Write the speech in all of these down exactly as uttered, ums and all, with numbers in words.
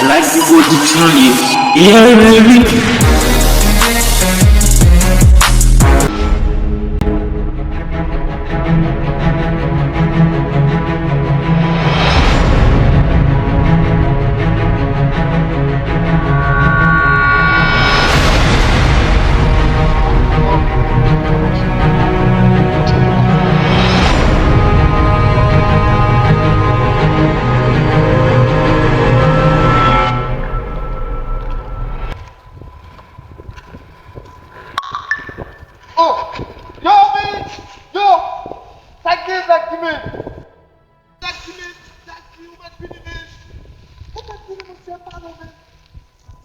Like the production, yeah. Yeah, baby. Oh! Yo, men! Yo! Sa k gen, sa k di, men? Sa k di, men? Sa k di, ou mèt vini, men? Ou mèt vini, monchè, pale, men.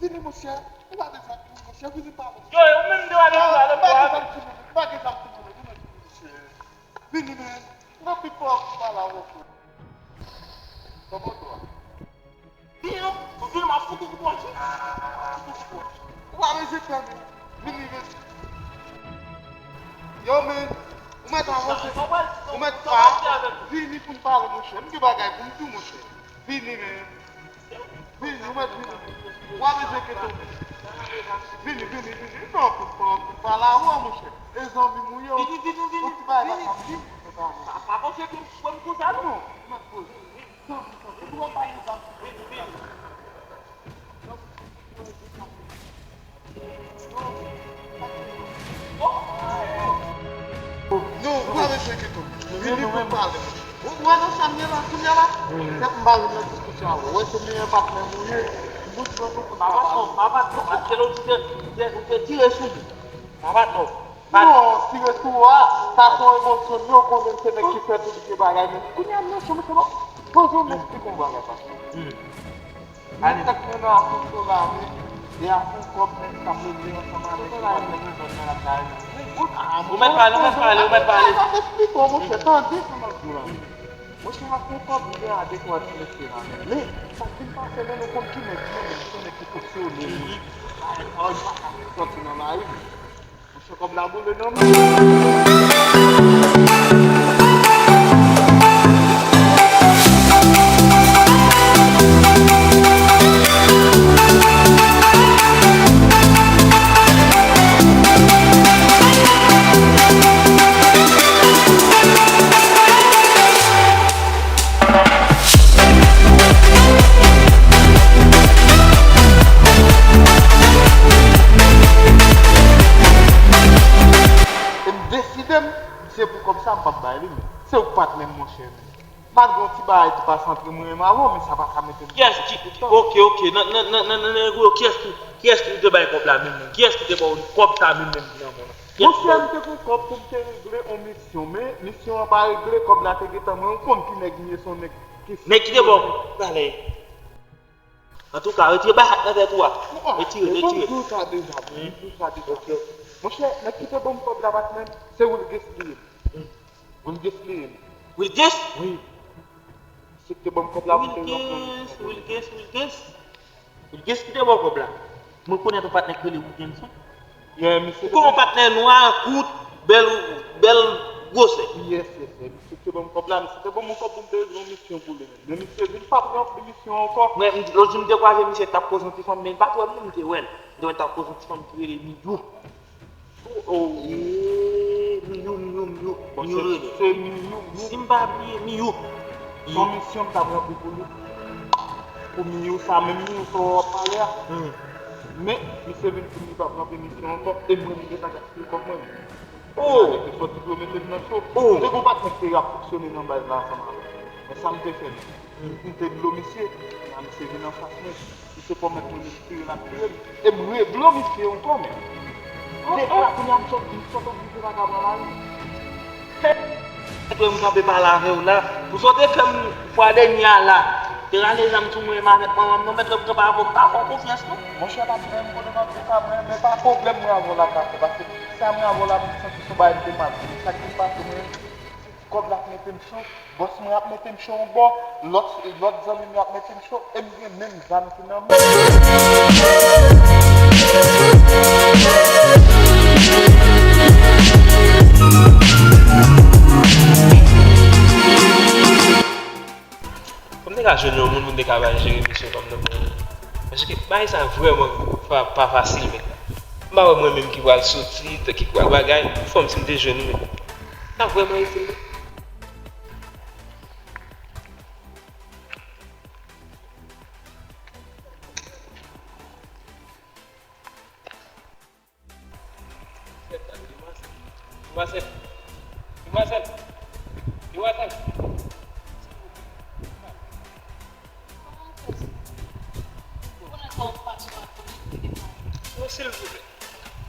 Vini, monchè. Ou pa bezwen kouri, monchè, vini pale. Yo, ou menm de wale pou ale pou ale. Ou pa gen zam, timoun, ou pa gen zam, timoun, ou mèt vini, monchè. Vini, men. Ou nan pit pa w, ou pa la, ou. Kòman w ye? Vini non, vini, m ap fout ou kou pòch. Ou pa bezwen pè, men. Vini, men. Yo, men, ou mèt avanse. Ou mèt pa. Vini pou n pale, monchè. M gen bagay pou m di w, monchè. Vini, men. Vini, ou mèt vini. Ou pa bezwen enkyete w. Vini, vini, vini. Non, kout pa, kout pa la, wè, monchè. E zanmi m ou ye. Vini, vini, vini. Ou ti bagay la, vini. Pa, pa panse ke m pran konsa, non. Ou mèt poze. Non, ou pa bezwen enkyete w. Vini pou n pale. Ou wè nan sa m ye la, kounye a la? Fèk m pa vin nan diskisyon avè w. Ou wè se meyè patnè m ou ye. M bout nan nou pou n pa pale. Papa, papa, papa, se lè ou te, ou te, ou te tire sou li. Papa, non. Non, tire sou a, sa se yon emosyon, yo konnen se nèg ki fè tout vye bagay, men kounye a m nan chanm, se bon. Poze m eksplike yon bagay, papa. Mwen tèt mwen nan afè w la, men, e afè w kòb, men, k ap regle ansanm avèk ou, mwen, mwen, mwen, mwen, mwen, mwen. Ou mèt pale, ou mèt pale, ou mèt pale. M ap eksplike w, monchè, tande sa m ap di w la, men. Monchè, afè w kòb, li gen adekwa, mesye la, men. Men, sa k vin pase, men, nou konn ki nèg li ye, men, se nèg ki fonksyone, men. Sa, sa, li pa ka sòti nan lari, men. Monchè, kòb la boule nan men. E m deside m, se pou kòb sa m p ap bay li, men. Se ou k patnè m, monchè, men. Malgre yon ti bagay ki pase antre mwen menm avè w, men sa pa ka mete m nan konfli. Oke, oke, nan, nan, kiyès ki, kiyès ki te bay kòb la menm, menm? Kiyès ki te ba w kòb sa menm, menm, ki nan men w lan? Monchè, m te gen kòb pou m te regle yon misyon, men misyon an pa regle, kòb la te gentan, mwen, ou konn ki nèg m ye, se yon nèg ki... Nèg ki te ba w, talè. Antouka, retire bahat nan tèt ou a. Retire, retire. Mwen di w sa deja, mwen di w sa deja. Oke, oke. Monchè, nèg ki te ban m kòb la, patnè m, se Wilguens li ye. Wilguens li ye. Wilguens? Wi. Se ki te ban m kòb la pou te ranpli. Wilguens, Wilguens, Wilguens. Wilguens ki te ba w kòb la. Mwen konèt yon patnè ki rele Wilguens, wi. Yeah, misye te... Ou konn yon patnè nwa, kout, bèl, bèl gwosè. Yes, yes, yes. Misye ki te ban m kòb la, misye te ban m yon kòb pou m te regle yon misyon pou li menm. Men misye vin pa pran anpil misyon ankò. Mwen, m, lòt jou m te kwaze misye, t ap koze yon ti fanm, men li pa t wè m non, m te wè l. M te wè l t ap koze yon ti fanm ki rele Miyou. Oh, oh. Ee, Miyou, Miyou, Miyou. Bon, Miyou se, rele. Se Miyou, Miyou. Si m pa bliye, Miyou. Se yon misyon m t ap ranpli pou li. Pou Miyou sa, menm Miyou sa w ap pale a. Hmm. Men, misye vin di m li p ap ranpli misyon ankò. E mwen, m gentan gaspiye kòb mwen. Oh! Nèg te sòti pou yo mete m nan cho. Oh! Se gon patnè ki te ap fonksyone nan baz la ansanm avè m. Men sa m te fè, m, m te blo misye. Kounya misye vin anfas mwen. Misye pwomèt mwen li tire l ap tire m. E m reblo misye ankò, men. Oh, depi la, kounya m sot, m sot oblije pa ka pran lari. Mèt wè m kanpe pale avè w la. Pou sa w te fè m fwa dènye a la. Te rale zam sou mwen, m avèk manman m, non, mèt wè m kanpe avè w, m pa fè w konfyans, non. Monchè, pa di mwen, m konnen m ap di sa, mwen, men pa pwoblèm mwen avè w la ka fè, paske sa mwen avè w la, m santi se yon bagay m te mal fè. Sa k vin pase mwen, kòb la ap mete m cho, bòs mwen ap mete m cho yon bò, lòt, lòt zanmi m yo ap mete m cho, e m gen menm zam ki nan men m. Kòm te ka jwenn yon moun, moun te ka bay jere misye kòm nan men. Paske bagay sa vrèman pa, pa fasil, men. M pa wè mwen menm ki pral soti, ki pral bagay, fò m si m te jwenn ou, men. Sa vrèman itil, men. Demwazèl, demwazèl, demwazèl. Non, silvouplè.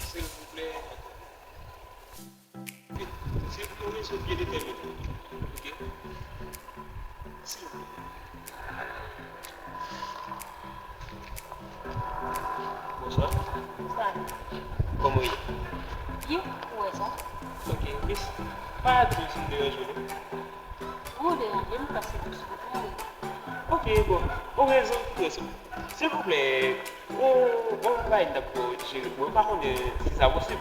Silvouplè. Se yon rezon byen detèmine. Ok? Silvouplè. Bonswa. Bonswa. Kòman w ye? Byen, ou wè sa? Ok, miss, pa di m si m deranje w, non. Ou deranje m paske m sou wout mwen. Ok, bon. Ou rezon, ou rezon. Silvouplè, ou, ou bay n ap jere pou mwen. M pa konnen si sa posib.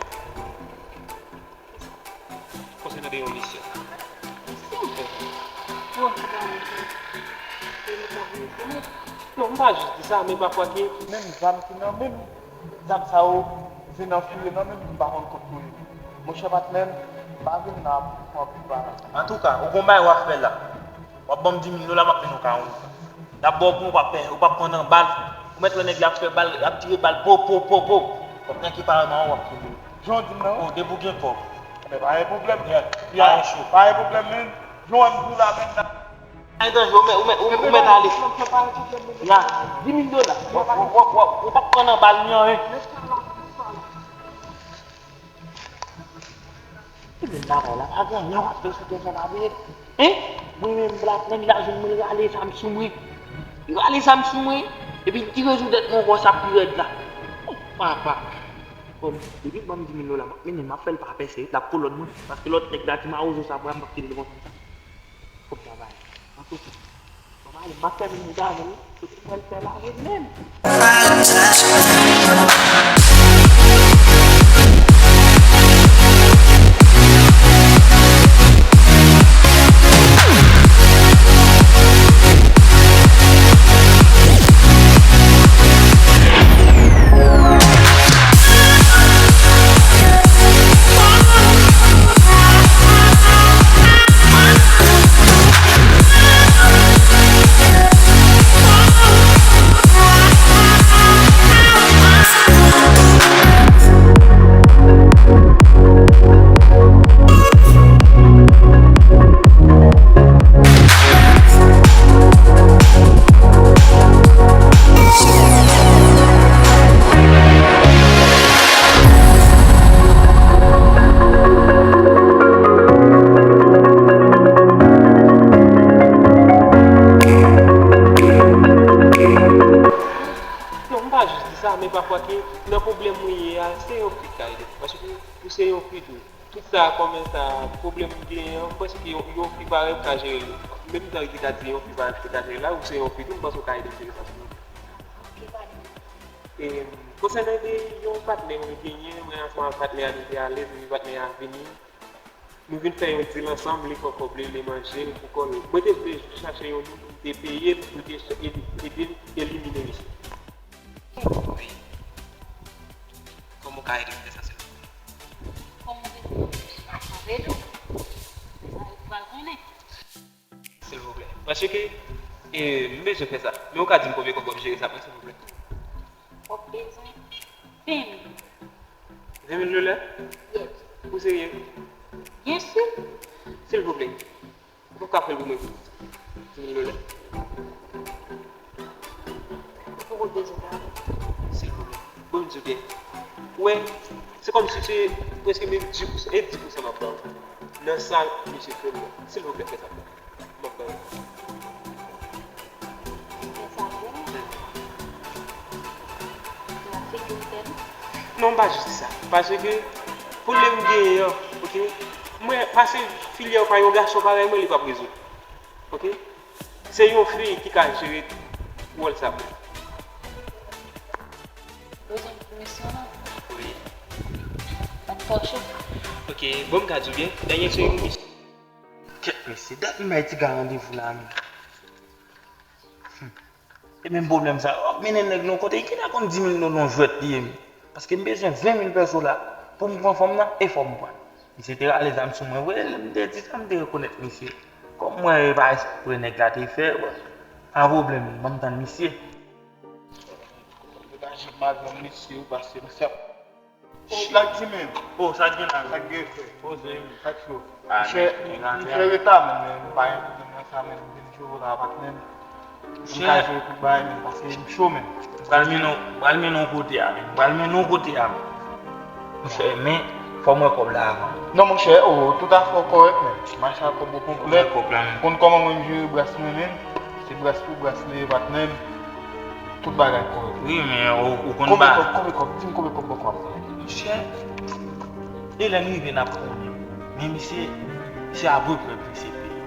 Konsènan de yon misyon. Misyon? Bon, se pa misyon. Se misyon pou misyon. Non, m pa jis di sa, men pafwa ke menm zam ki nan men m, zam sa yo vin anfile nan men m, m pa konn kot pou yo ye. Monchè patnè m, pa vin la pou anpil pale. Antouka, ou gon bagay w ap fè la. W ap ban m di mil dola, m ap mennen w karant dola. Dabò, pou w p ap pè, ou p ap pran nan bal. Ou mèt wè nèg la ap fè bal, ap tire bal, po, po, po, po. W ap nan ki parèman w ap tire. Jan w di m nan. Oh, depi w gen kòb. Men pa gen pwoblèm. Yeah, pa gen cho. Pa gen pwoblèm, men. Jan w wè m di w la, men nan. Pa gen danje, ou mèt, ou mèt, ou mèt, ou mèt ale. Ya, di mil dola. W ap, w ap, w ap, w ap, ou p ap pran nan bal ni anyen. Ebyen, bagay la pa gen anyen w ap fè sou tè sa, pa vre? Hein? Mwen menm, blat nèg la jwenn mwen, l rale zam sou mwen. Li rale zam sou mwen, epi l tire sou tèt mwen ankò, sa pi rèd la. Oh, papa. Bon, depi l ban m di mil dola, m ap mennen, m ap fè l pa pèse, l ap kolòn mwen. Paske lòt nèg la, ti mawozo sa, m ap kite l konsa. Fòk travay. Antouka, travay, m ap fè menm jan avè l, kote mwen fè la menm. Non, m pa jis di sa, men pafwa ke nan pwoblèm ou ye a, se yon fi k ka ede w. Paske ou se yon fi tou. Tout sa, kòman sa, pwoblèm ou genyen an, m panse ke yon, yon fi parèy ou ka jere l. Menm jan ki ta di yon fi parèy ou te ka jere l la, ou se yon fi tou, m panse ou ka ede m jere sa tou. Ok, pa de. E, konsènan de yon patnè mwen genyen, mwen ansanm ak patnè a, nou te alèz, epi patnè a vini. Nou vin fè yon deal ansanm, li fè kòb li, li manje l pou kò l. Mwen te vle chache yon moun pou m te peye l, pou te ede, ede m elimine misye. Wi. Kòman w ka ede m fè sa, silvouplè? Kòman w bezwen? Mwen ede w. Sa ou pral konnen. Silvouplè. Paske, e, m bezwen fè sa. Men ou ka di m konbyen kòb w ap jere sa pou mwen, silvouplè? W ap bezwen ven mil. Ven mil dola? Yes. Ou serye? Byen si. Silvouplè. Ou p ap ka fè l pou mwen pou di mil dola? Ou poko bezwen sa. Silvouplè. Bon, m di w byen. Ou wè, se kòmsi se prèske menm dis pousan, e dis pousan m ap ba w nan sa misye fè m nan. Silvouplè, fè sa pou mwen. M ap ba w. Fè sa pou mwen? Ou ap fè pou m fè l? Non, m pa jis di sa. Paske pwoblèm m genyen an, oke? Mwen, pase filyè pa yon gason parèy mwen, li p ap rezoud. Oke? Se yon fi ki ka jere wòl sa pou mwen. Ou bezwen pou misyon nan? Wi. M ap fè w cho. Oke, bon, m ka di w byen, dènye se yon misyon. Kèt, mesye, dat m bay ti ga randevou la, men. Hmm. E menm pwoblèm sa, w ap mennen nèg nan yon kote, kina konn di mil nan yon jwèt li ye menm. Paske m bezwen ven mil pèso la pou m pran fanm nan, e fò m pran l. Misye te rale zam sou mwen vre, lè m te di sa, m te rekonèt misye. Kòm mwen, e pa espre nèg la te fè, pa pwoblèm, ban m tann misye. Yo ta jwenn madanm misye yo, paske misye ap Chak dimen. Oh, sa k gen la? Sa k gen fè? Poze wi. Sa k cho? Ah, monchè, men, men, monchè, reta, men, men, m pa gen pwoblèm nan sa, men, m vin jwe la, patnè m. M ka jwe tout bagay, men, paske m cho, men. M pral mennen w, m pral mennen w kote a, men. M pral mennen w kote a, men. Monchè, men, fò m wè kòb la avan. Non, monchè, oh, tout afè w kòrèk, men. Machin a kòb ou konplè. Fò m wè kòb la, men. Konn kòman mwen m jere bras mwen, men. Se bras pou bras li ye, patnè m. Tout bagay kòrèk. Wi, men ou, ou konn ba. Konbyen kòb, konbyen kòb? Di m konbyen kòb bòkò ap pran. Monchè, e lè n rive n ap konnen. Men misye, se apeprè pri se peye.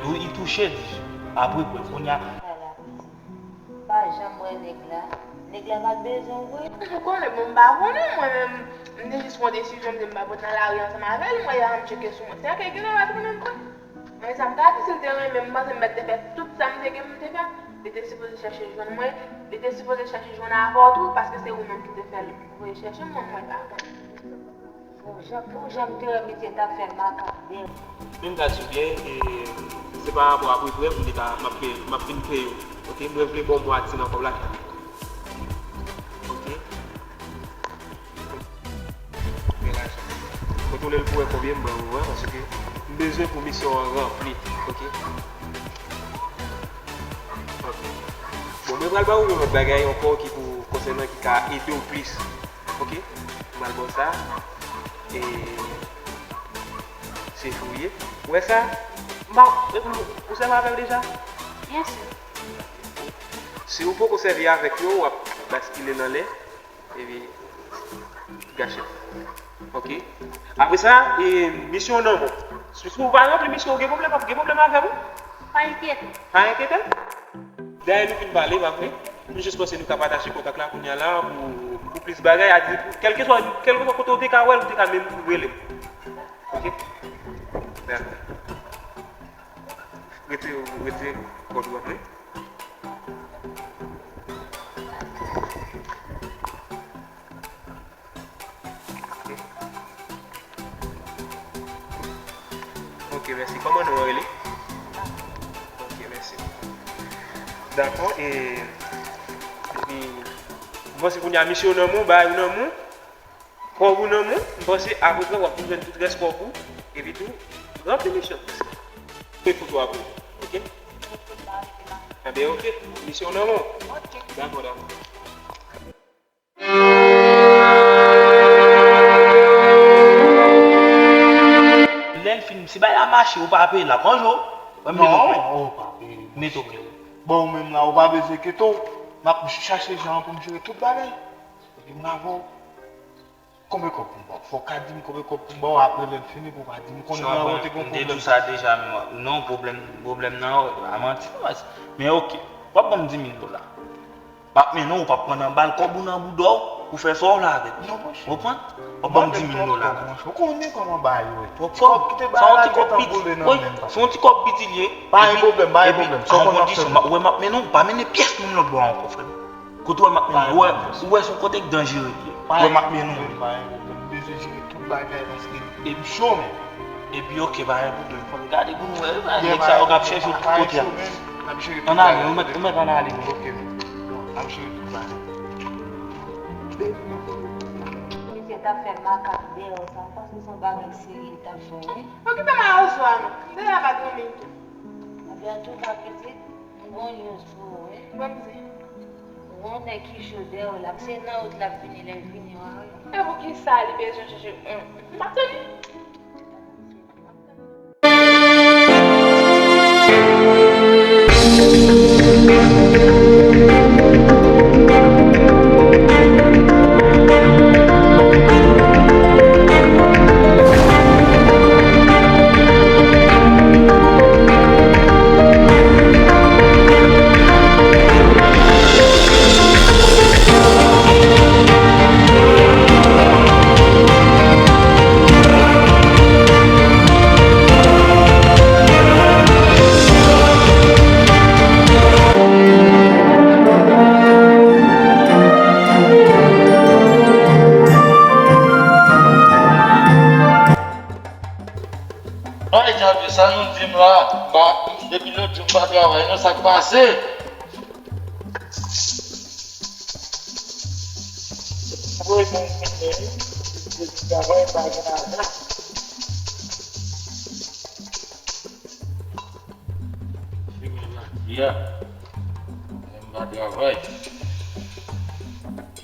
Wi, li touche di apeprè. Kounye a. Pa janm wè nèg la. Nèg la pa t bezwen w vre. Ou konnen, bon, m pa konnen, mwen menm, m te jis pran desizyon, m di m pa pot nan lari ansanm avè l, mwen, y a m tcheke sou mwen. Se a ke gen nan rad mwen menm vre. Men sa m ta di, si l te renmen m, m panse m mèt te fè tout sa m te gen pou m te fè. Li te sipoze chèche jwenn mwen, li te sipoze chèche jwenn avè w tou, paske se ou menm ki te fè l voye chèche m, mwen, mwen pa konn. Pou jan, pou jan m te wè misye t ap fè makak dèyè. Men m ka di w byen, e, se pa rapò a apeprè m te ka, m ap pe-, m ap vin peye w. Oke, mwen vle ba w mwa a ti nan kòb la. Oke. Mwen lajan. Mwen tounen l pou wè konbyen m ban ou an, paske m bezwen pou misyon an ranpli. Oke? Oke. Bon, mwen pral ba ou yon lòt bagay ankò ki pou konsènan ki ka ede w plis. Oke? M pral ba w sa. E se fouye. Ou wè sa? M pa, ou sèvi avè l deja? Byen si. Si ou poko sèvi avèk yo, w ap baskile nan lè. Epi, gache. Oke. Apre sa, e, misyon nan men w. Si, si w pa ranpli misyon, w gen pwoblèm, gen pwoblèm avè m? Pa enkyete. Pa enkyete? Dayè nou fin pale, pa vre? Nou jis panse nou ka pataje kontak la kounye a la pou, pou plis bagay, a di, kèlkeswa, kèlkeswa kote w te ka wè l, ou te ka menm rele m. Oke? Dakò. Rete, rete kòd ou ap li. Ok, mèsi. Kòman non an rele? Ok, mèsi. Dakò, e, epi, m panse kounye a misye w nan men w, bagay ou nan men w. Kòb ou nan men w, m panse apeprè w ap vin jwenn tout rès kòb ou, epi tou, ranpli misyon. Fè foto apre, ok? Enben, ok, misyon w nan men w. Dakò, dakò. Lè l fin, si bagay la mache, ou pa peye l, l ap manje w. Mwen, m met w klè. Non, ou pa peye. Mete w klè. Bon, ou menm la, ou pa bezwen enkyete w. M ap chache jan pou m jere tout bagay. Epi m avè w. Konbyen kòb pou m ba w? Fò w ka di m konbyen kòb pou m ba w, apre lè n fini pou w pa di m konnen nan ou te gen pwoblèm. M te di w sa deja, men non, pwoblèm, pwoblèm nan, a manti, non, mas. Men ok, w ap ban m dis mil dola. M ap mennen w, ou p ap pran nan bal, kòb ou nan bouda w, ou fè sa w vle avè l. Non, monchè. Ou konprann? W ap ban m dis mil dola. Monchè, ou konnen kòman bagay yo ye. Twòp kòb. Ti kòb ki te bay la tèt anboule nan men m, papa. Se yon ti kòb piti l ye. Pa gen pwoblèm, pa gen pwoblèm. Sa w konn ap fè. Epi, an kondisyon, m ap, ou wè m ap mennen w, pa mennen pyès moun lòtbò ankò, frè m. Kote w wè m ap mennen w, ou wè, ou wè se yon kote k danjere l ye. Ou wè m ap mennen w. Pa gen pwoblèm, m bezwen jere tout bagay paske m cho, men. Epi, ok, pa gen pwoblèm, fò n gade pou nou wè, nèg sa yo k ap chèche w tout kote a. Ann ale, ou mèt, ou mèt ann ale, men. Ok, men. Bon, n ap jere tout bagay. Misye t ap fè makak dèyè w, sa, m panse se yon bagay serye l t ap fè, wi. Okipe mawozo a non. Dèyè a pa dòmi tou. Ebyen, antouka, pitit, m gon news pou ou, wi. Ban m di. Ou gon nèg ki cho dèyè w la. Se nan wout l ap vini, lè l vini, w a wè. E poukisa li bezwen chèche? M ap tann li. Depi lòt jou m pa travay non, sa k pase? Woy, mwen, mwen, mwen, depi travay, m pa gen lajan. Fini jodi a. M pa travay.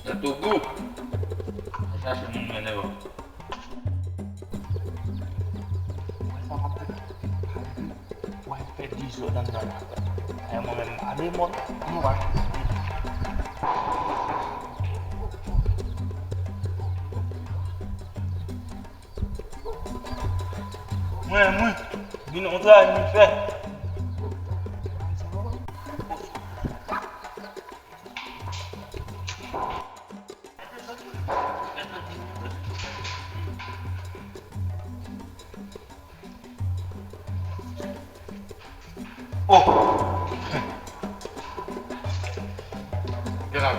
Tèt ou gou. Al chache moun mennen w. Wè sa m ap di. W al fè dezòd anndan la. E mwen menm, ale mòn, mwen va. Mwen, mwen, vin yon travay m vin fè. Oh! Gen la.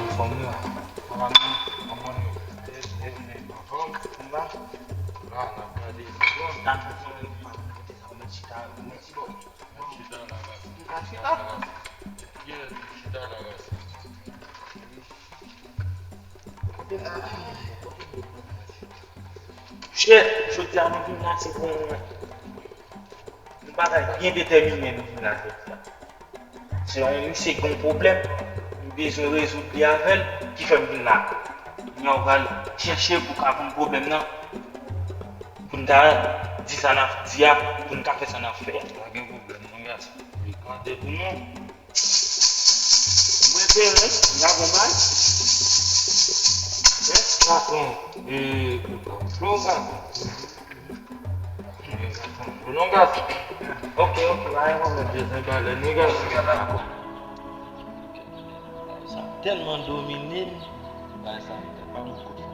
Anfòm wi. Anfòm wi. Anfòm wi. Anfòm. Anfòm. La, n ap gade. Gade sa, mèt chita, mèt chita. Chita la, ras. Chita, chita. Yes, chita la, ras. Chè, jodi a nou vin la, se pou yon bagay byen detèmine nou vin la jodi a. Se yon misye ki gen yon pwoblèm, m bezwen rezoud li avè l, ki fè m vin la. Kounye a ou pral chèche pou ka konn pwoblèm nan, pou n ka di sa n ap di a, pou n ka fè sa n ap fè a. Pa gen pwoblèm non, gason. Li kante pou nou. Mwen te rès, n a gon bay. Rès gason, e, flou gason. Flou non gason. Ok, ok, pa gen pwoblèm. Bezwen pale nou gason. Sa tèlman domine m, bagay sa m tèlman m kote.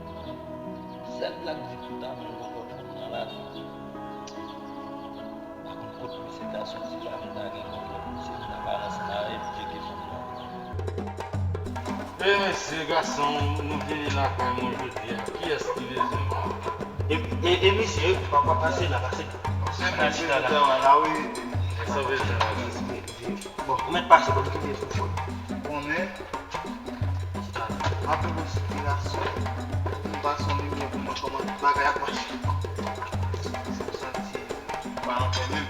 Sèl blag di pou ta mwen poko nan la. Pa konn kot misye ta soti la, m ta gen pwoblèm. Se yon aparans la, e tcheke fanm nan. E mesye, gason, nou vini lakay mwen jodi a. Kiyès ki bezwen mwen? E, e, e misye, papa, pase la, pase la. Pase la, chita la. Sa bezwen la, gason. Bon, ou mèt pase, bon, m kite sou fòn. Konnen. Apre konsiderasyon, m pase yon limyè pou mwen kòman bagay ap mache. M santi pa anfòm menm.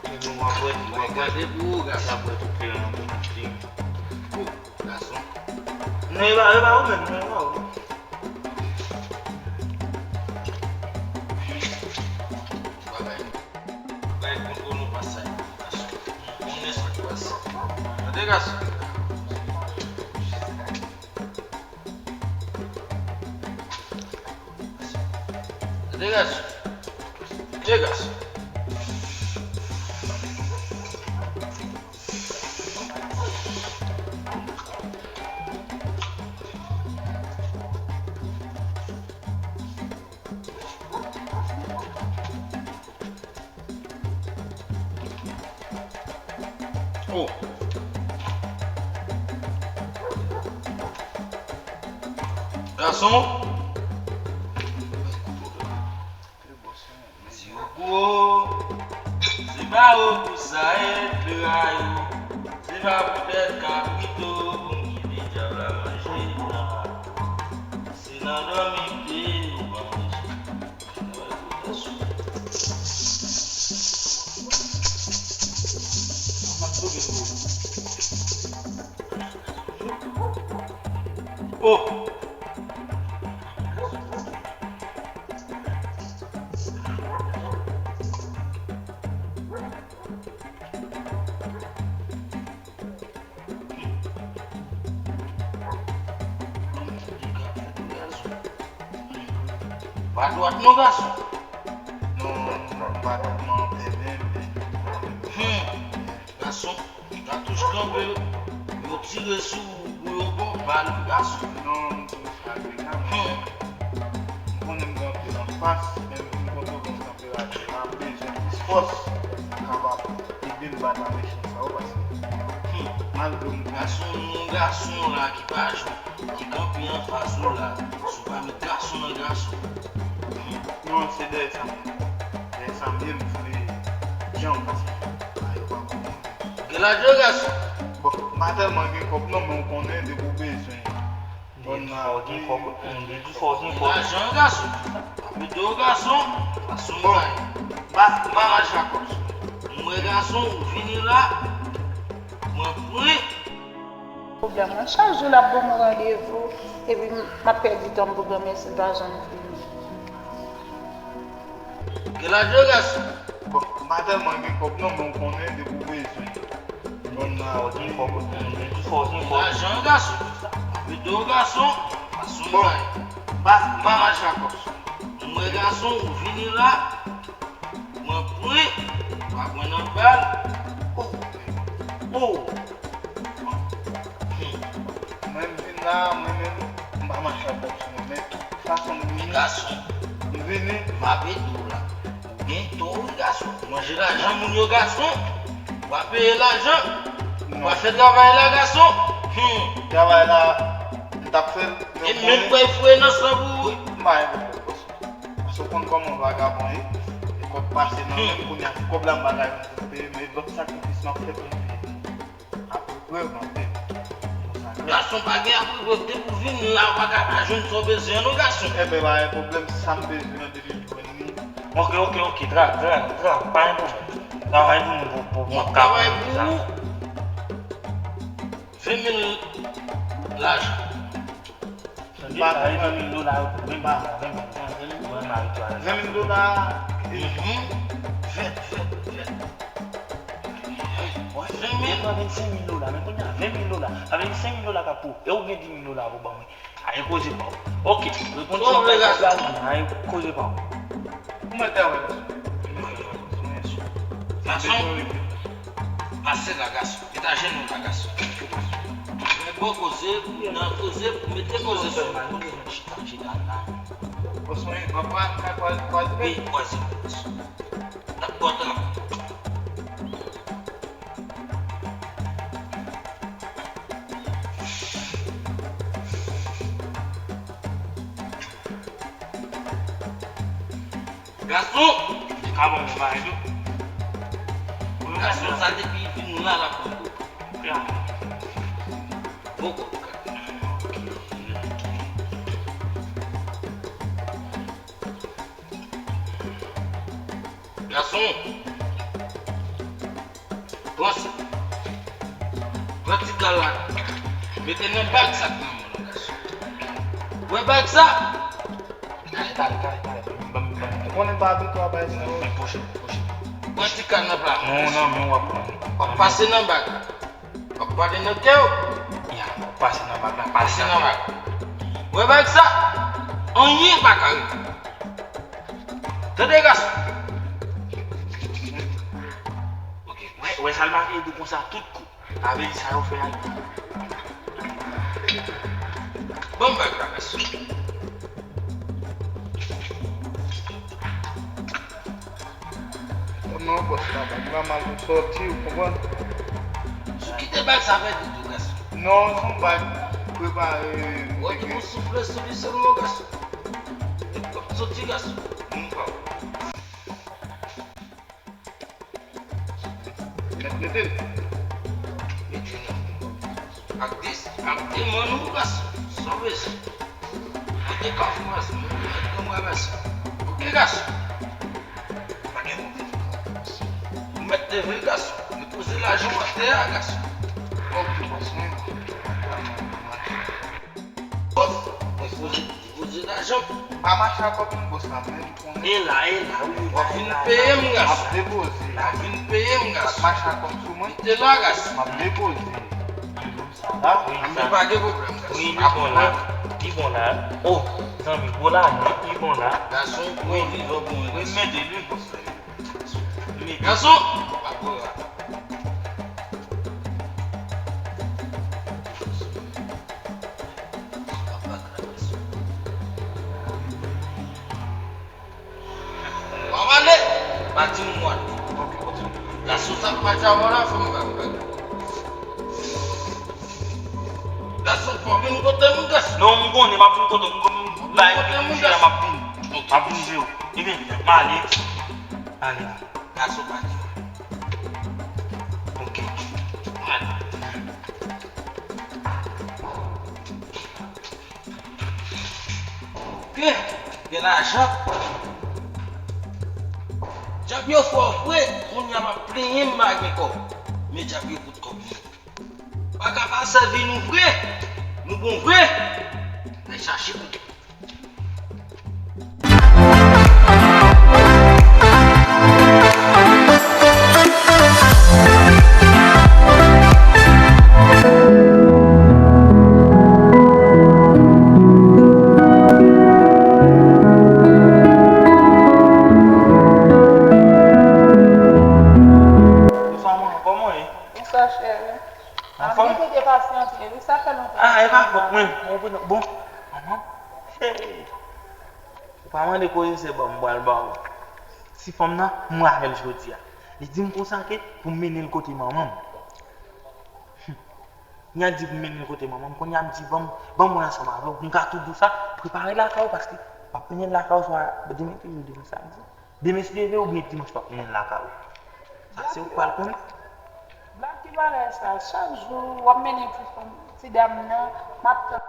Men bon, w ap wè, w ap gade pou ou, gason. W ap wè tout klè nan moun, ti. O, gason. Non, e pa, e pa ou menm, non, e pa ou. Bagay. Bay kont nou pa sa yo, gason. Nou konnen sa k pase. Tande, gason. Tande, gason. Tande, gason. Oh. Gason. Ti Ogo, se pa ou pou sa e plera yo. Se pa poutèt kabrito pou m kite dyab la manje nan. Se nan dòmi m te ou pa manje. Oh! Pa dwat non, gason. Non, pa dwat non, anpè menm. Hmm. Gason, katouch kanpe, yo tire sou ou pou yo ba w bal, gason. Non, m tou frape kanmenm. Hmm. M konnen m gen anpil anfas, men m konn yo bon tanperatè la, m bezwen plis Bòs, kapab ede m bat a mechan sa yo, paske, hmm, malgre m gason, yon gason la ki pa jwe, ki kanpe anfas ou la, si w pa met gason nan gason. Hmm, non, se dèyè sa m ye. Dèyè sa m ye, m vle jan w panse. A, yo pa bon. Gen lajan, gason. Bon, m pa tèlman gen kòb non, men w konnen depi w bezwen. Bon, gen fò, gen fò, gen fò, gen fò. Gen lajan, gason. Apido, gason. Gason, bay. M pa, m pa mache ak kòb sou mwen. M wè gason, ou vini la. Mwen pre. Pwoblèm lan. Chak jou l ap ban mwen randevou, epi m ap pèdi tan m pou granmèsi l pa janm vini. Gen lajan, gason. Bon, m pa tèlman gen kòb non, men w konnen depi w bezwen. Bon, gen fò, gen fò, gen fò, gen fò. Gen lajan, gason. Apido, gason. Gason, bay. M pa, m pa mache ak kòb sou mwen. M wè gason, ou vini la. Mwen pran, pa pran nan bal. Oh. Oh. Hmm. Mwen m vin la, mwen menm, m pa mache ak kòb sou mwen, men tout fason m vini. Men gason, m vini. M ap ede w la. Ou gen to, wi, gason. Manje lajan moun yo, gason. W a peye lajan. W a fè travay la, gason. Hmm. Travay la, m t ap fè l, men e menm kwè fre nan san pou ou, wi. M pa gen pwoblèm, bòs. Paske w konn kòman vagabon ye. E kòb pase nan men m, kounye a, kòb la m pa ka jwenn pou m peye, men lòt sakrifis m ap fè pou m peye. Apreprè, m ap peye. Konsa. Gason pa gen apreprè, depi w vin la, w pa ka pa jwenn sa w bezwen non, gason. Enben, pa gen pwoblèm, sa m bezwen an, depi m jwenn li. Ok, ok, ok, tra, tra, tra, pa gen pwoblèm. Travay pou nou, pou, pou, pou m ap ka travay pou sa. Ven mil lajan. Tande, pa ven mil dola yo pou ven mil dola, ven mil dola. Ven mil dola. Mhm. Fèt, fèt, fèt. Ven mil. Ou pran vennsenk mil dola, men kounye a, ven mil dola. Sa vle di senk mil dola k ap pou ou. E ou gen dis mil dola pou ban mwen. Ayen koze pa w. Ok, reponn sa w vle, gason. Ayen koze pa w. Ou mèt travay, gason. Gason, pase la, gason. Met ajenou la, gason. Mwen bon koze, nan koze, mete koze sou mwen. Chita, chita la. Gason, papa, pa kwaze. Wi, kwaze, gason. N ap kontan. Gason! Li ka ban mwen bagay tou. Gason sa depi li vin la, l ap pran kou. Ya. Bon kou. Gason, pran sa. Pran ti kal la. Mete nan bag sa k nan men w, gason. Wè bag sa? Kale, kale, kale, kale. Ban m, ban m. Ou konnen m pa abitye a bay sa yo. Men pwoche, pwoche. Pran ti kal nan pla. Non, nan men w ap pran. W ap pase nan bag. W ap pale nan kè w. Ya, w ap pase nan bag la, pase nan bag. Wè bag sa? Anyen pa ka rive. Tande, gason. Ok, wè, wè sa l make di w konsa tout kou. Sa vle di sa yo fè a. Ban m bag la, gason. Non, bòs la, bag la mal sòti, ou konprann? Si w kite bag sa pèdi tou, gason. Non, se yon bag prepare. Ou di pou soufle sou li sèlman, gason. Li p ap soti, gason. Moun pa w. Mèt mete l. Mete l. Ak de, ak de mann ou, gason. Sa w bezwen. Ak de kafou, gason. Mwen mèt pran mwen, gason. Ok, gason. Pa gen pwoblèm. Ou mèt leve, gason. Depoze lajan w atè a, gason. Ok, bòs, mwen. Bòs, depoze, depoze lajan. M pa mache ak kòb non, bòs la, men m konnen. E la, e la, wi, e la, e la, e la. W ap vin peye m, gason. M ap depoze. W ap vin peye m, gason. M ap mache ak kòb sou mwen. Kite la, gason. M ap depoze. Sa la? Wi, sa. Anben, pa gen pwoblèm, gason. Wi, li bon la. Li bon la. Oh, zanmi, gwo la, li bon la. Gason, wi, li bon, wi, mete li. Gason! W ap ale! Pa di m w ale. Macha, mwen la, fò m gad bagay. Gason, fò vin kote m, gason. Non, m konnen, m ap vin kote w, m konnen, m bay kote m jwe la, m ap vin. M ap vin jwe w. Ebyen, m ale. Ale. Gason, pati. Ok. M ale. Ke gen lajan. Djab yo fò vre, kounye a m ap plenyen m pa gen kòb. Men djab yo kout kòb mwen. Pa ka pa sèvi nou vre. Nou bon vre. Al chache kote. Bonswa, manman, kòman w ye? Bonswa, cheri. Anfòm? Mwen te pasyante, wi, sa fè lontan. Ah, e pa fòt mwen. Bon, manman. Hey. Ou pa mande koze se bon, m pral ba ou. Ti fanm nan, m avè l jodi a. Li di m konsa ke pou m mennen l kote manman m. Kounye a l di pou m mennen l kote manman m, kounye a m di, ban m, ban m wè ansanm avè w, pou m ka tou di w sa, prepare lakay ou, paske w ap mennen l lakay ou swa demen ki jou, demen samdi. Demen si Dye vle oubyen dimanch w ap mennen l lakay ou. Sa se ou k pral konnen. Blag ki bagay sa, chak jou w ap mennen ti fanm, ti dam nan, m ap tann.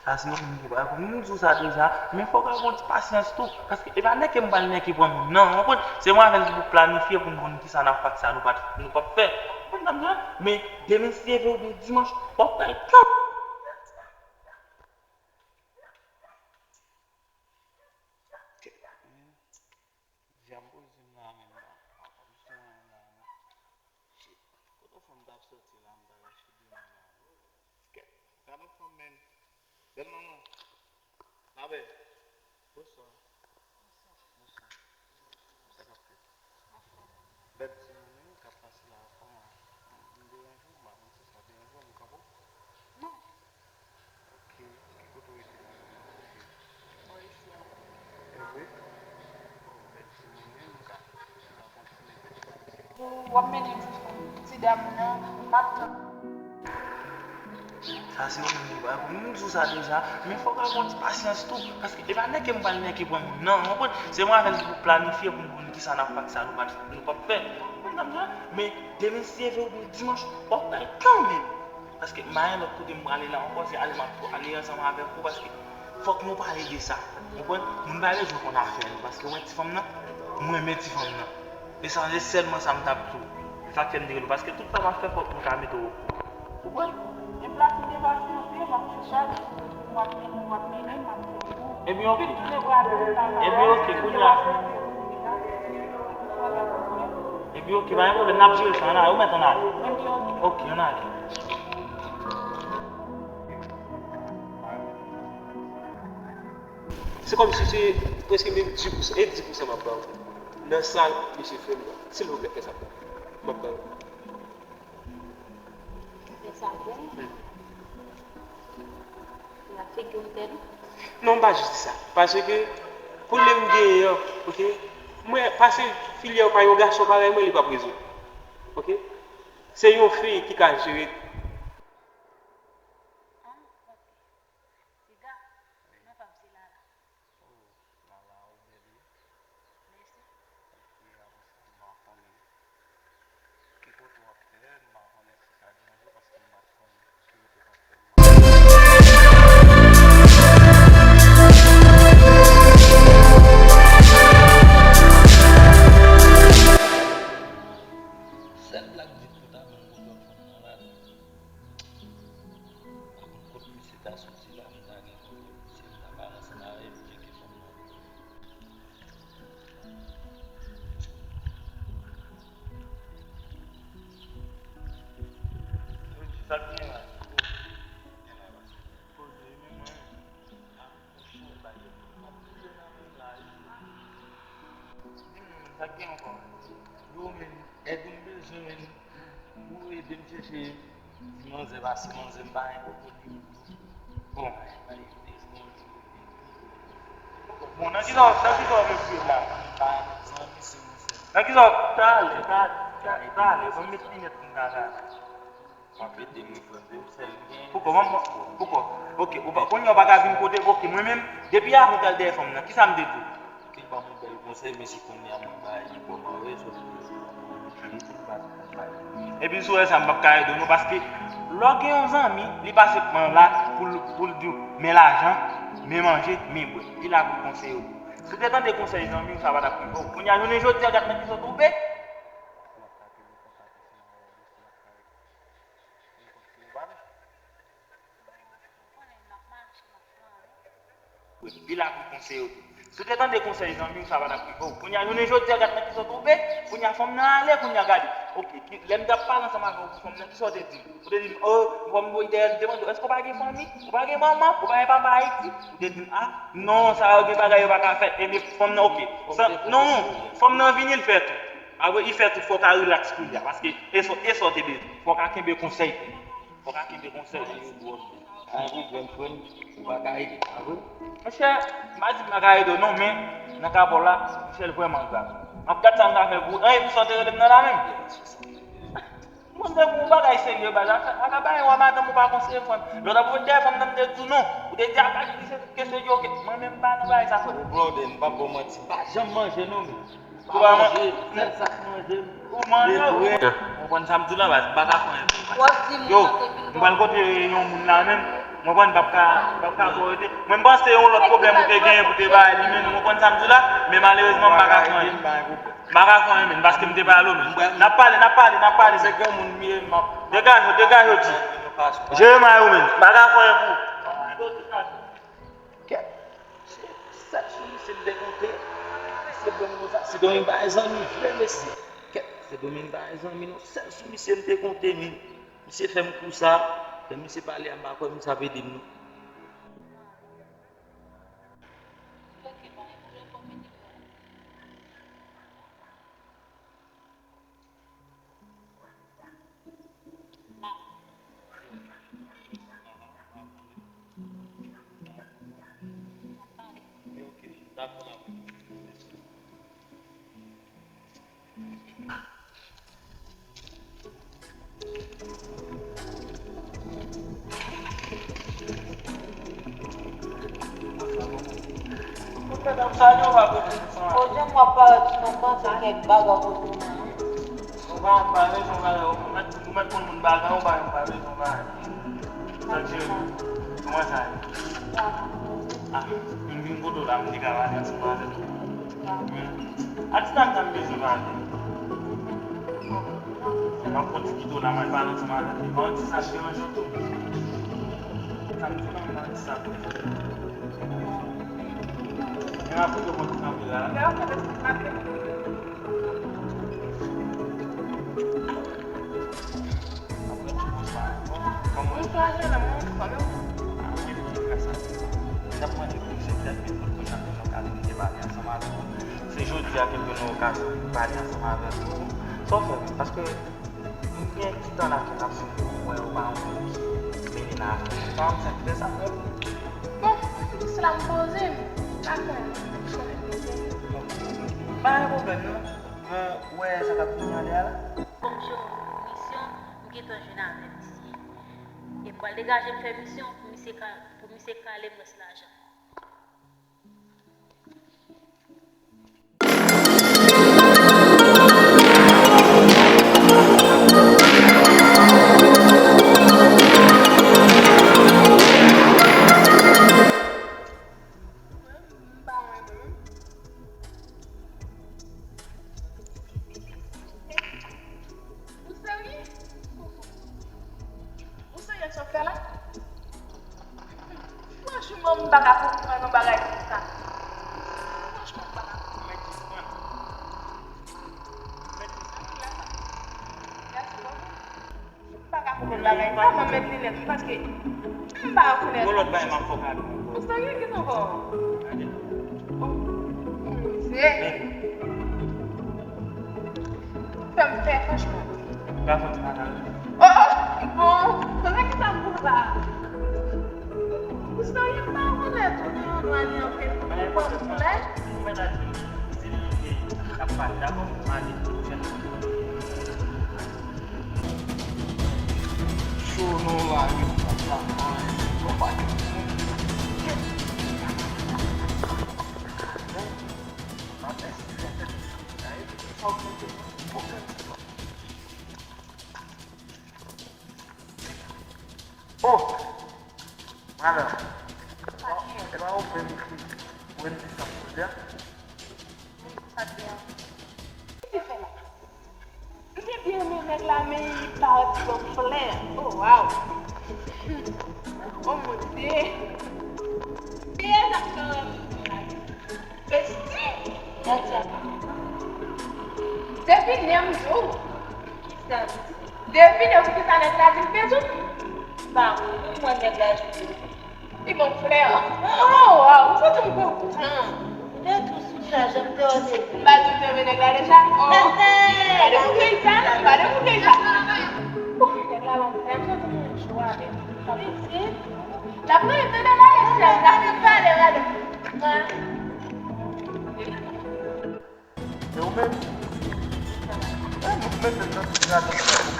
Sa se yon moun ki pral konn. M di w sa deja, men fòk w gen yon ti pasyans tou. Paske e pa nèke m pral nèke pran moun nan, w konprann? Se mwen avè l ki pou planifye pou n konn kisa n ap fè ak sa nou pa t, nou p ap fè. W konprann sa m di w la? Men demen si Dye vle oubyen dimanch, w ap pral tann. Djab poze m la menm la. Apa m sou anyen la menm. Shit. Kote fanm t ap soti la, m t al achte demen la. Kèt. Gade yon fanm menm. Bèl manman. Labèl. Bonswa. Bonswa. Sa k ap fèt? Bèl timoun wi k ap pase la, kòman? M deranje w? M pa konn si sa deranje w, m kanpe w? Non. Ok, ki kote w rete la? Bò isi a. E vre? Bèl timoun wi, m ka, m ka kontinye bèl timoun. W ap mennen ti fanm, ti dam nan, m ap tann. Sa se yon moun ki pral konn. M di w sa deja, men fòk w gen yon ti pasyans tou. Paske e pa nèke m pral nèke pran moun nan, w konprann? Se mwen avè l ki pou planifye pou n konn kisa n ap fè ak sa nou pa t, nou p ap fè. W konprann sa m di w la? Men demen si Dye vle oubyen dimanch, w ap bay kanmenm. Paske m pa gen lòt kote m prale la ankò, se ale m ap ale ansanm avèk ou, paske fòk nou pale de sa. Ou konprann? Moun pa bezwen konn afè nou, paske w wè ti fanm nan, m renmen ti fanm nan. E sa se sèlman sa m t ap di w. E sa k fè m te rele w, paske tout sa m ap fè fòk m ka mete w okouran. Ou konprann? E plas m te pase anpil, m ap fè chak jou, w ap mennen, w ap mennen, m ap fè pou ou. Ebyen, oke. Ebyen, oke, kounye a. Ebyen, oke, pa gen pwoblèm, n ap jere sa, ann ale, ou mèt ann ale. Ebyen, oke. Oke, ann ale. Se kòmsi se prèske menm dis pousan, e dis pousan m ap ba w nan sa misye fè m nan. Silvouplè, fè sa pou mwen. M ap ba w. Fè sa pou mwen? Hmm. Nan figi w tèt ou? Non, m pa jis di sa. Paske pwoblèm m genyen an, oke? Mwen, pase filyè pa yon gason parèy mwen, li p ap rezoud. Oke? Se yon fi ki ka jere. Ah, ok. Siga, non pa m se Lala. Oh, Lala, ou bèl wi. Mèsi. Epi apre sa, m pa konnen ki kote w ap fè, m pa konnen si sa deranje w, paske m pa t konnen ki kote w ap fè. Sèl blag di pou ta menm pou lòt fanm nan la. Pa konn kot misye ta soti la, m ta gen kote misye, m ta pale ansanm avè l, tcheke fanm nan. Yo di sa k gen la. Gen la, baz. Poze, men mwen, a, m chanje bagay yo. M ap touye nan men la, wi. Di m non, men sa k gen ankò? Yo, men, èd ou m bezwen, men. Ou ede m chèche ti manzè, pase manzè m pa gen kòb pou li. Bon. Bon, nan kisa, nan kisa w vle fouye la? Zanmi se yon sèl. Nan ki sa w talè, talè, talè, talè, ban m met linèt pou m ka gade. M ap ede m, wi, frè m, se m sèl m gen. Poukò, manman? Poukò? Ok, ou pa, kounye a w pa ka vin kote m, ok, mwen menm, depi avan w t al dèyè fanm nan, kisa m te di w? Te ban m yon bèl konsèy, men si kounye a mwen bay li kòman, wi, sou li. Epi si w wè sa, m p ap ka ede w non, paske lè w gen yon zanmi, li pa senpman la pou l, pou l di w, men lajan, men manje, men bwè. Li la pou l konseye w tou. Si w te tande konsèy zanmi w, sa pa t ap rive w. Kounye a, jounen jodi a, gad nan ki sa w twouve. Li la pou konseye w tou. Si w te tande konsèy zanmi w, sa pa t ap rive w. Kounye a, jounen jodi a, gad nan ki sa w twouve. Kounye a, fanm nan ale, kounye a, gade. Ok, ki, lè m t ap pale ansanm avè w pou fanm nan, ki sa w te di m? Ou te di m, oh, fanm nan te mande w, èske w pa gen fanmi? Ou pa gen manman? Ou pa gen papa Ayiti? Ou te di m, ah, non, sa yo gen bagay yo pa ka fè. Ebyen, fanm nan, ok. Sa, non, fanm nan vini, l fè tou. Apre, li fè tou, fò w ka rilaks kounye a, paske e sa, e sa w te bezwen. Fò w ka kenbe konsèy tou. Fò w ka kenbe konsèy. Pa gen pwoblèm, frè m. Ou pa ka ede m, pa vre? Monchè, m pa di m pa ka ede w non, men nan ka pa w la, monchè, l vrèman grav. M ap gad sa m ka fè pou ou. Anyen pou sa w te rele m nan la menm? Mwen, se pou yon bagay serye, baz. Aka, aka bagay, wè madanm ou pa konseye, frè m. Lè w t ap voye dèyè fanm nan, m te di w non. Ou te di, aka, ki se tout kesyon yo, ok. Mwen menm, m pa nan bagay sa, frè m. Brother, m p ap ba w manti, m pa janm manje non, men. Ou pa manje, sèl sa k manje m. Ou manje, ou konprann sa m di w la, baz, m pa ka fè anyen pou ou. W ap di moun yo, nan te vin m pral kote yon moun la menm, ou konprann, m p ap ka, m p ap ka fè w rete. Mwen, m panse yon lòt pwoblèm ou te genyen pou te bay li menm, ou konprann sa m di w la, men malerezman, m pa ka fè anyen. M pa ka fè anyen, menn, paske m te pale w, menn. N ap pale, n ap pale, n ap pale. Se granmoun m ye, m ap. Degaje w, degaje w, di. Jeremaya ou, menn. M pa ka fè anyen pou ou. Kèt, se sèl sou misye m te konte. Misye ban m konsa. Se Domingue pa gen zanmi vre, mesye. Kèt, se Domingue pa gen zanmi, non. Sèl sou misye m te konte, menn. Misye fè m kou sa. Lè misye pale a, m pa kwè misye ap ede m, non. Ou fè nan salye w pa kote nou san ale. Jan w ap parèt sou nan panse kèk bagay kote w nan. Ou pa yon pa rezon bagay, ou mèt, ou mèt konn moun bagay, ou pa yon pa rezon bagay. Sa k cheri? Kòman sa ye? Ah, m vin kote w la, m te ka pale ansanm avèk ou. A ti dam sa m bezwen pale. M ap pran ti kite w la, m al pale ansanm avè l. Ban ti sa deranje w tou. Sa m di w la, ban ti sa pou li. Men m ap kite w pran ti kanpe la. Mwen kraze nan mwen fanmi w. Mwen t ap mande pou se tèt men tout moun nan menm okazyon m te pale ansanm avè w. Se jodi a ke m jwenn yon okazyon pou m pale ansanm avè w. Sa w fè menm? Paske m gen ti tan la ke m ap swiv ou, m wè ou pa yon moun ki mennen nan afè. Sa m fè, m fè sa menm. Bon, se la m poze m. Pa konnen, m konnen poze m. Pa gen pwoblèm non. Bon, ou wè sa k ap vini anlè a la? Kòm se yon misyon, m gentan jwenn avè misye. E m pral degaje m fè misyon pou misye ka, pou misye kale m rès lajan. Ou serye? Ou serye sa w fè la? Franchman, m pa ka konprann yon bagay konsa. Franchman, m pa ka konprann. Mèt li sa. Mèsi bokou. M pa ka konprann bagay sa, mwen met linèt m paske m pa rekonèt. Gon lòt bagay m ap fè w kado ankò. Ou serye? Kisa ankò? Gade. Oh, Bondye. Fè m pè, franchman. Gason ti pata. Oh, oh, bon. Kote ki sa m pou la? Ou serye? M pa rekonèt ou gen yon nwa li anpil. Ou pran koulè? Ou mèt al jwenn li. Se li ki ap pale, dakò? M al Oh! Madan, e pa ou menm ki Wendy sa koze a? Sa te an. Ki te fè la? M te byen renmen nèg la, men li parèt yon flè. Oh, waw. Oh, mon Dieu. Byen, sa fè. Besti. Depi lè m di w. Kisa m di? Depi lè, poukisa nèg la di l pèdi w? M pa konprann nèg la di w. Li ban m flè. Oh, waw, m santi m kontan. Lè tou sou chaje, m te wè se. M pa di w te renmen nèg la deja? Oh. Gade pou peyi sa, gade pou peyi sa. Nèg la ban m flè, m santi m yon jwa avè l. Sa pase? N ap rele tande la, mesye, n ap pale, gade. E ou menm? E nou mete nan ti gade.